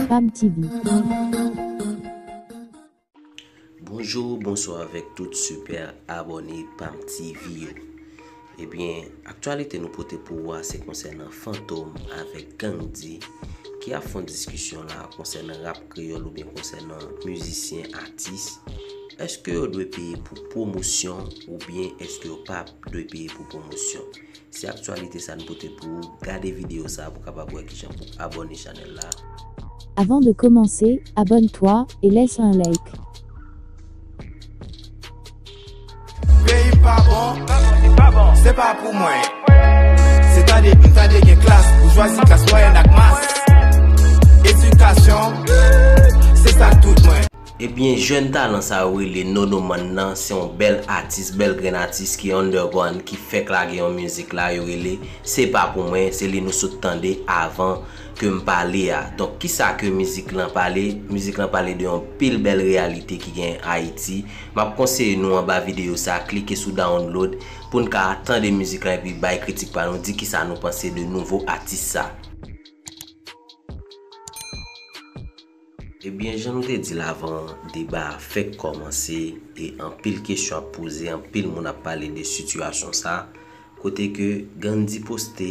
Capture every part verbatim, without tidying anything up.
Pam T V. Bonjou, bonswa avèk tout sipè abòne Pam T V yo. Ebyen, aktyalite nou pote pou ou a se konsènan Fantom avèk Gandhi ki ap fè yon diskisyon la konsènan rap kreyòl oubyen konsènan mizisyen, atis. Èske yo dwe peye pou pwomosyon oubyen èske yo pa dwe peye pou pwomosyon? Se aktyalite sa n pote pou ou. Gade videyo sa pou w kapab wè kijan pou abòne chanèl la. Avant de commencer, abonne-toi et laisse un like. Peyi m pa bon, se pa pou mwen. Se tande pou tande gen klas, boujwazi, klas mwayèn ak mas. Edikasyon, se sa k tout mwen. Ebyen, jèn talan sa yo rele Nono Man nan, se yon bèl atis, bèl grenn atis ki underground, ki fèk lage yon mizik la, yo rele Se Pa Pou Mwen, se li nou sot tande avan ke m pale a. Donk, kisa ke mizik lan pale? Mizik lan pale de yon pil bèl reyalite ki gen Ayiti. M ap konseye nou anba videyo sa, klike sou download pou n ka tande mizik lan epi bay kritik pa nou, di kisa nou panse de nouvo atis sa. Ebyen, jan nou te di l avan, deba a fèk kòmanse e anpil kesyon ap poze, anpil moun ap pale de sitiyasyon sa, kote ke Gandhi poste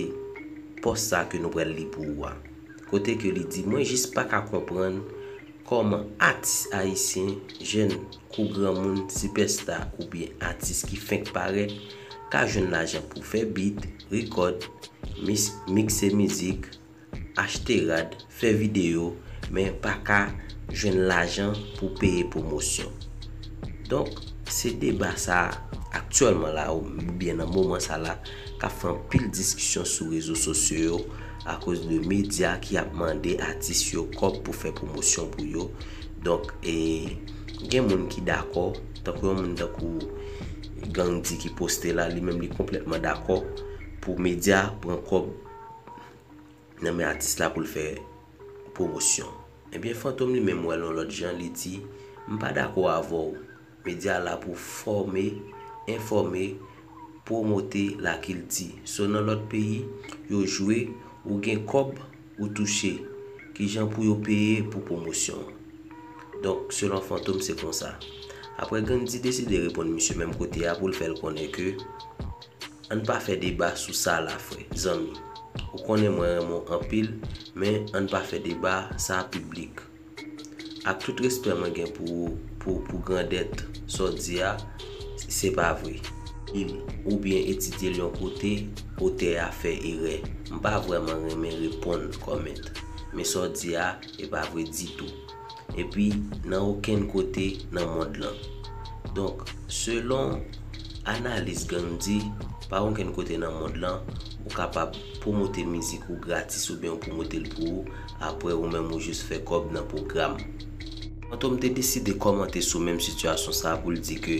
pòs sa ke nou pral li pou ou a. Kote ke li di, mwen jis pa ka konprann kòman atis ayisyen, jèn kou granmoun, sipèsta oubyen atis ki fenk parèt, ka jwenn lajan pou fè bit, rekòd, mis- mikse mizik, achte rad, fè videyo, men pa ka jwenn lajan pou peye pwomosyon. Donk, se deba sa a aktyèlman la, oubyen nan moman sa la, k ap fè anpil diskisyon sou rezo sosyo yo, akoz de medya ki ap mande atis yo kòb pou fè pwomosyon pou yo. Donk, e, gen moun ki dakò, tankou yon moun tankou Gandhi ki poste la, li menm li konplètman dakò pou medya pran kòb nan men atis la pou l fè pwomosyon. Ebyen, Fantom li menm wè l yon lòt jan, li di, m pa dakò avè w. Medya la pou fòme, enfòme, pwomote lakilti. So nan lòt peyi, yo jwe, ou gen kòb, ou touche. Kijan pou yo peye pou pwomosyon an? Donk, selon Fantom, se konsa. Apre, Gandhi deside reponn misye menm kote a pou l fè l konnen ke ann pa fè deba sou sa la, frè, zanmi. Ou konnen mwen renmen w anpil, men ann pa fè deba sa piblik. Ak tout respè mwen gen pou, pou, pou grandèt sa w di a, se pa vre. Li oubyen etidye l yon kote, otè a fè erè. M pa vrèman renmen reponn kòmèt. Men sa w di a, e pa vre ditou. Epi, nan okenn kote nan mond lan. Donk, selon analiz Gandhi, pa okenn kote nan mond lan, ou kapab pwomote mizik ou gratis oubyen ou pwomote l pou ou, apre ou menm ou jis fè kòb nan pwogram. Fantom te deside kòmante sou menm sitiyasyon sa a pou l di ke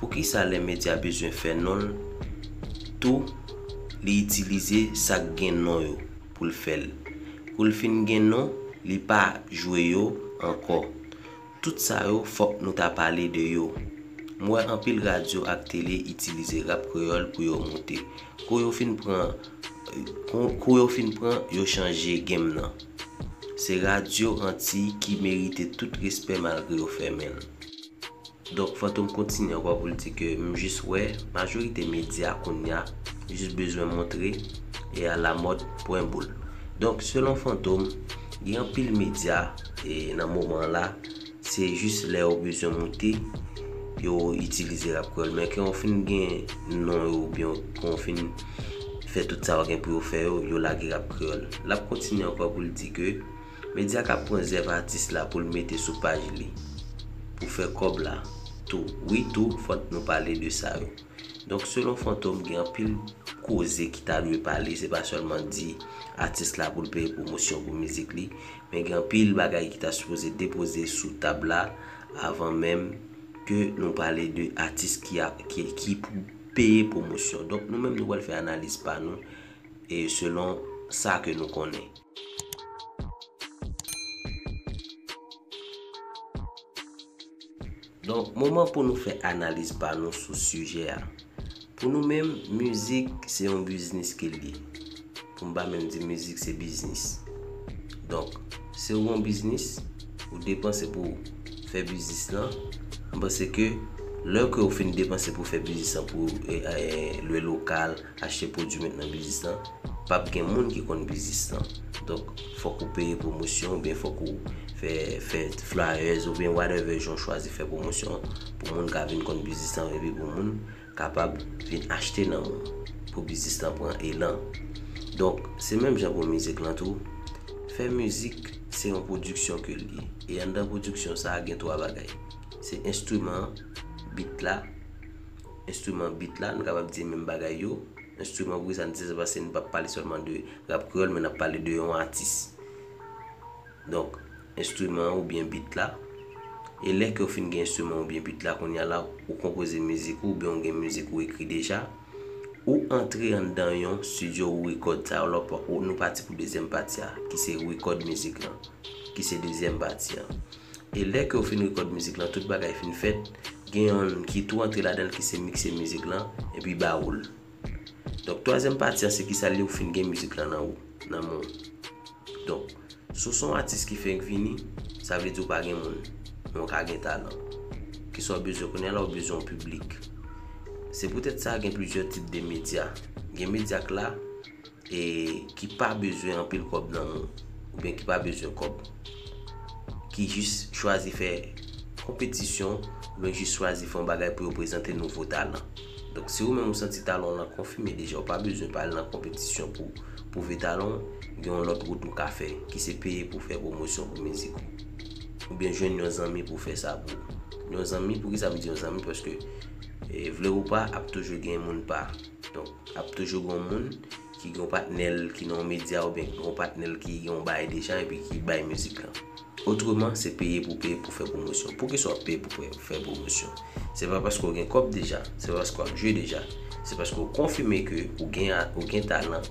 poukisa lè medya bezwen fè non l tou, li itilize sa k gen non yo pou l fè l. Kou l fin gen non, li pa jwe yo ankò. Tout sa yo fòk nou ta pale de yo. M wè anpil radyo ak tele itilize rap kreyòl pou yo moute. Kou yo fin pran, kou, kou yo fin pran, yo chanje game nan. Se radyo anti ki merite tout respè malgre yo fèmen l. Donk, Fantom kontinye ankò pou l di ke m jis wè majorite medya kounye a jis bezwen montre e alamòd pwen boul. Donk, selon Fantom, gen anpil medya e nan moman an la, se jis lè yo bezwen moute, yo itilize rap kreyòl. Men ke yo fin gen non yo oubyen ke yo fin fè tout sa yo gen pou yo fè yo, yo lage rap kreyòl. L ap kontinye ankò pou l di ke medya k ap pran zèv atis la pou l mete sou paj li pou fè kòb la tou. Wi tou, fòk nou pale de sa yo. Donk, selon Fantom, gen anpil koze ki ta dwe pale, se pa sèlman di atis la pou l peye pwomosyon pou mizik li, men gen anpil bagay ki ta sipoze depoze sou tab la avan menm ke nou pale de atis ki, a, ki, ki pou peye pwomosyon. Donk, nou menm nou pral fè analiz pa nou e selon sa ke nou konnen. Donk, moman pou nou fè analiz pa nou sou sijè a. Pou nou menm, mizik se yon biznis ke l ye. M pa menm di mizik se biznis. Donk, si w gen yon biznis, ou depanse pou fè biznis lan, m panse ke lè ke w fin depanse pou fè biznis lan, pou e, e, lwe lokal, achte pwodui met nan biznis lan, p ap gen moun ki konn biznis lan. Donk, fòk ou peye pwomosyon oubyen fòk ou fè, fè flyers oubyen whatever jan w chwazi fè pwomosyon pou moun ka vin konn biznis lan epi pou moun kapab vin achte nan ou pou biznis lan pran elan. Donk, se menm jan pou mizik lan tou. Fè mizik, se yon pwodiksyon ke l ye. E anndan pwodiksyon sa a, gen twa bagay. Se enstriman, bit la. Enstriman, bit la, nou kapab di menm bagay yo. Enstriman, poukisa n di sa? Se paske n p ap pale sèlman de rap kreyòl, men n ap pale de yon atis. Donk, enstriman oubyen bit la. E lè ke w fin gen enstriman oubyen bit la, kounye a la, ou konpoze mizik ou, oubyen w gen mizik ou ekri deja, ou antre anndan yon studio, ou rekòd sa, ou, ou, nou pati pou dezyèm pati a, ki se rekòd mizik lan, ki se dezyèm pati a. E lè ke w fin rekòd mizik lan, tout bagay fin fèt, gen yonn ki tou antre ladan l, ki se mikse mizik lan, epi ba ou l. Donk, twazyèm pati a, se kisa l ye, ou fin gen mizik lan nan ou, nan men w. Donk, si w se yon atis ki fenk vini, sa vle di w pa gen moun, men w ka gen talan. Kisa w bezwen kounye a la, w bezwen yon piblik. Se poutèt sa, gen plizyè tip de medya. Gen medya k la, e ki pa bezwen anpil kòb nan men w, oubyen ki pa bezwen kòb, ki jis chwazi fè konpetisyon, oubyen jis chwazi fè yon bagay pou yo prezante nouvo talan. Donk, si ou menm ou santi talan w lan konfime deja, ou pa bezwen pa al nan konpetisyon pou pwouve talan w, gen yon lòt wout ou ka fè, ki se peye pou fè pwomosyon pou mizik ou. Oubyen jwenn yon zanmi pou fè sa pou ou. Yon zanmi, poukisa m di yon zanmi? Paske, e, vle ou pa, ap toujou gen moun pa. Donk, ap toujou gen yon moun ki gen yon patnè l ki nan yon medya oubyen gen yon patnè l ki gen yon bagay deja epi ki bay mizik lan. Otreman, se peye pou peye pou fè pwomosyon. Poukisa w ap peye pou fè, fè pwomosyon? Se pa paske w gen kòb deja, se pa paske w ap jwe deja, se paske w konfime ke ou gen, ou gen talan,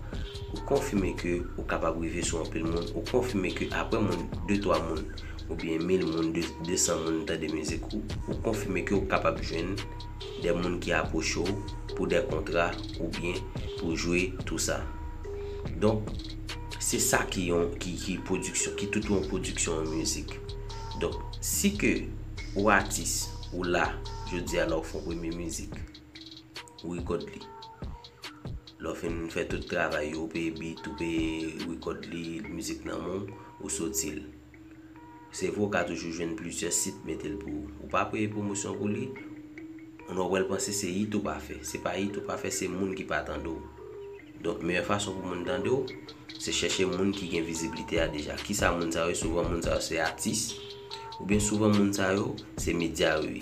ou konfime ke ou kapab rive sou anpil moun, ou konfime ke apre moun, de twa moun, oubyen mil moun, de, de san moun tande mizik ou, ou konfime ke ou kapab jwenn de moun ki apwoche w pou de kontra oubyen pou jwe tou sa. Donk, se sa ki yon, ki, ki pwodiksyon, ki tout yon pwodiksyon an mizik. Donk, si ke ou atis, ou la, jodi a la ou fè yon premye mizik, ou rekòd li. Lè w fin fè tout travay yo, ou peye bit, ou peye rekòd li, mizik nan men w, ou soti l. Se vre ou ka toujou jwenn plizyè sit mete l pou ou. Ou pa peye pwomosyon pou li, ou nan wè l panse se it ou pa fè. Se pa it ou pa fè, se moun ki pa tande w. Donk, meyè fason pou moun tande w, se chèche moun ki gen viziblite a deja. Kisa moun sa yo ye? Souvan moun sa yo se atis, oubyen souvan moun sa yo se medya yo ye.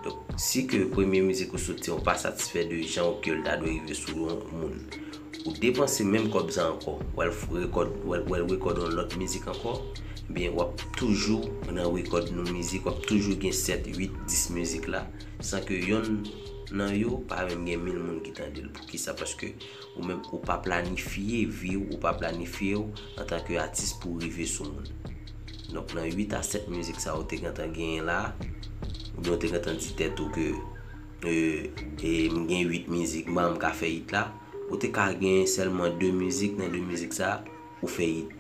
Donk, si ke premye mizik ou soti, ou pa satisfè de jan ke l ta dwe rive sou yon moun, ou depanse menm kòb sa ankò, w al f-, rekòd, w al, w al rekòd yon lòt mizik ankò, ebyen, w ap toujou nan rekòd nou mizik, w ap toujou gen sèt, uit, dis mizik la, san ke yonn nan yo pa menm gen mil moun ki tande l. Poukisa? Paske ou menm, ou pa planifye vi w, ou pa planifye w antanke atis pou w rive sou moun. Donk, nan uit a sèt mizik sa ou te gentan genyen la, oubyen ou te gentan di tèt ou ke, e, e, m gen uit mizik, m pa m ka fè it la, ou te ka genyen sèlman de mizik, nan de mizik sa, ou fè it.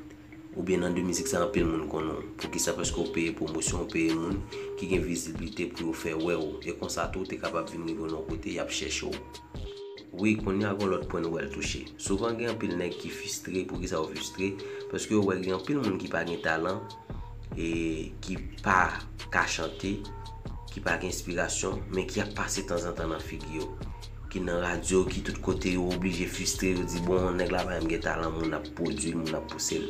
Oubyen nan de mizik sa, anpil moun konnen w. Poukisa? Paske ou peye pwomosyon, ou peye moun ki gen viziblite pou yo fè wè w. E konsa tou, ou te kapab vin rive nan yon kote, y ap chèche w. Wi, kounye a gen yon lòt pwen nou pral touche. Souvan gen anpil nèg ki fristre. Poukisa yo fristre? Paske yo wè gen anpil moun ki pa gen talan, e ki pa ka chante, ki pa gen enspirasyon, men ki ap pase tanzantan nan figi yo. Ki nan radyo, ki tout kote, yo oblije fristre, yo di, "Bon, nèg la pa menm gen talan, moun ap pwodui l, moun ap pouse l."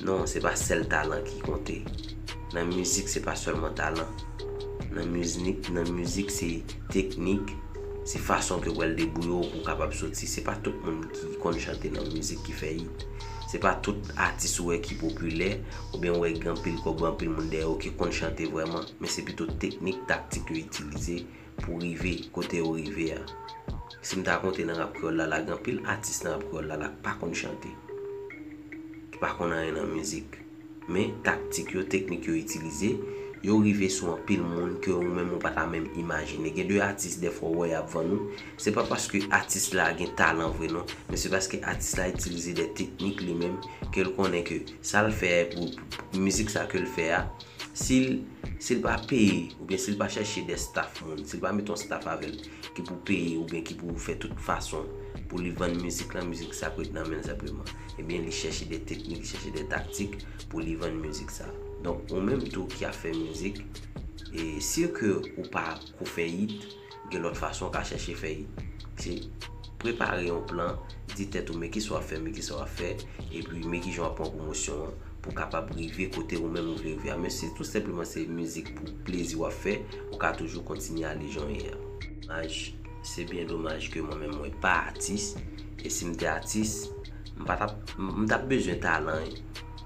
Non, se pa sèl talan ki konte. Nan mizik, se pa sèlman talan. Nan mizik, nan mizik, se teknik, se fason ke w pral debouye w pou w kapab soti. Se pa tout moun ki konn chante nan mizik ki fè it. Se pa tout atis ou wè ki popilè, oubyen w wè gen anpil kòb, anpil moun dèyè yo ki konn chante vrèman, men se pito teknik, taktik yo itilize pou rive kote yo rive a. Si m ta konte nan rap kreyòl la, la gen anpil atis nan rap kreyòl la, la k pa konn chante, ki pa konn anyen nan mizik. Men taktik yo, teknik yo itilize, Yo rive sou anpil moun ke ou menm ou pa ta menm imajine. Gen de atis dèfwa ou wè y ap vann ou, se pa paske atis la gen talan vre non, men se paske atis la itilize de teknik li menm ke l konnen ke sa l fè pou, pou mizik sa ke l fè a, si l, si l pa peye oubyen si l pa chèche de staff moun, si l pa mete yon staff avè l ki pou peye oubyen ki pou fè tout fason pou li vann mizik la, mizik sa pou ret nan men l senpleman. Ebyen, li chèche de teknik, li chèche de taktik pou li vann mizik sa. Donk, ou menm tou ki ap fè mizik, e si ke ou pa ko fè hit, gen lòt fason ou ka chèche fè hit. Se prepare yon plan, di tèt ou men kisa w ap fè, men kisa w ap fè, epi men kijan w ap pran pwomosyon an pou w kapab rive kote ou menm ou vle rive a. Men si tou senpleman se mizik pou plezi w ap fè, ou ka toujou kontinye ale jan w ye a. Maj, se byen domaj ke mwen menm mwen pa atis, e si m te atis, m pa t ap, m, m t ap bezwen talan, wi,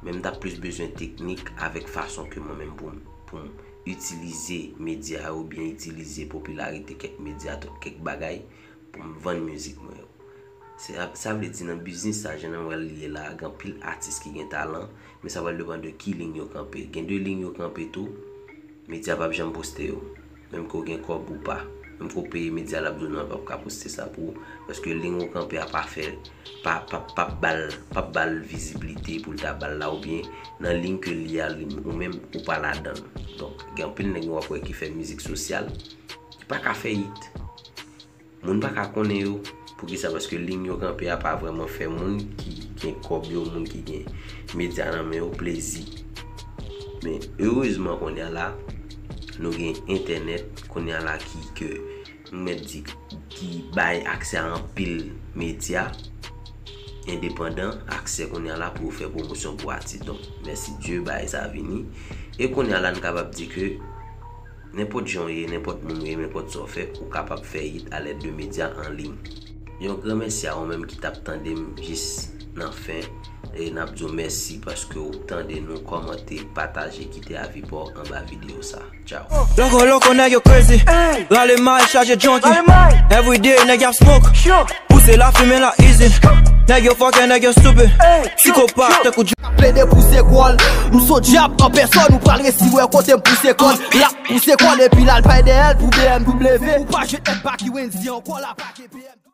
men m t ap plis bezwen teknik avèk fason ke mwen menm pou m, pou m itilize medya yo oubyen itilize popilarite kèk medya, kèk bagay pou m vann mizik mwen yo. Se, sa vle di nan biznis sa, jan nou wè l ye la, gen anpil atis ki gen talan, men sa pral depann de ki liy yo kanpe. Gen de liy yo kanpe tou, medya p ap janm poste yo. Menm ke w gen kòb ou pa. Menm ke w peye medya l ap di w non, l p ap ka poste sa pou ou. Paske liy ou kanpe a pa fè, pa, pa, p ap ba l, p ap ba l viziblite pou l ta ba l la, oubyen nan liy ke l ye a, li, ou menm ou pa ladan l. Donk, gen anpil nèg w ap wè ki fè mizik sosyal, ki pa ka fè hit. Moun pa ka konnen yo. Poukisa? Paske liy yo kanpe a pa vrèman fè moun ki gen kòb yo, moun ki gen medya nan men yo plezi. Men erezman kounye a la, nou gen entènèt kounye a la ki, ke m mèt di, ki bay aksè a anpil medya endepandan aksè kounye a la pou yo fè pwomosyon pou atis. Donk, mèsi Dye, bagay sa vini. E kounye a la, n kapab di ke nenpòt jan w ye, nenpòt moun ou ye, nenpòt sa w fè, ou kapab fè hit alèd de medya an liy. Yon gran mèsi a ou menm ki t ap tande m jis nan fen. E n ap di w mèsi paske w tande nou, kòmante, pataje, kite avi pa w anba videyo sa. Tchao. Loco, loco, nèg yo crazy. Rale may, chaje junkie. Everyday, nèg y ap smoke. Pouse lafimen la easy. Nèg yo fucking, nèg yo stupid. Sikopat, tankou J- Plede pouse kò l. M se dyab an pèsòn, ou pral resi wè kote m pouse kò l. L ap pouse kò l epi l al bay dèyè l pou B M W. Ou pa jwenn M P ki Wendy ankò, la pa gen B M W.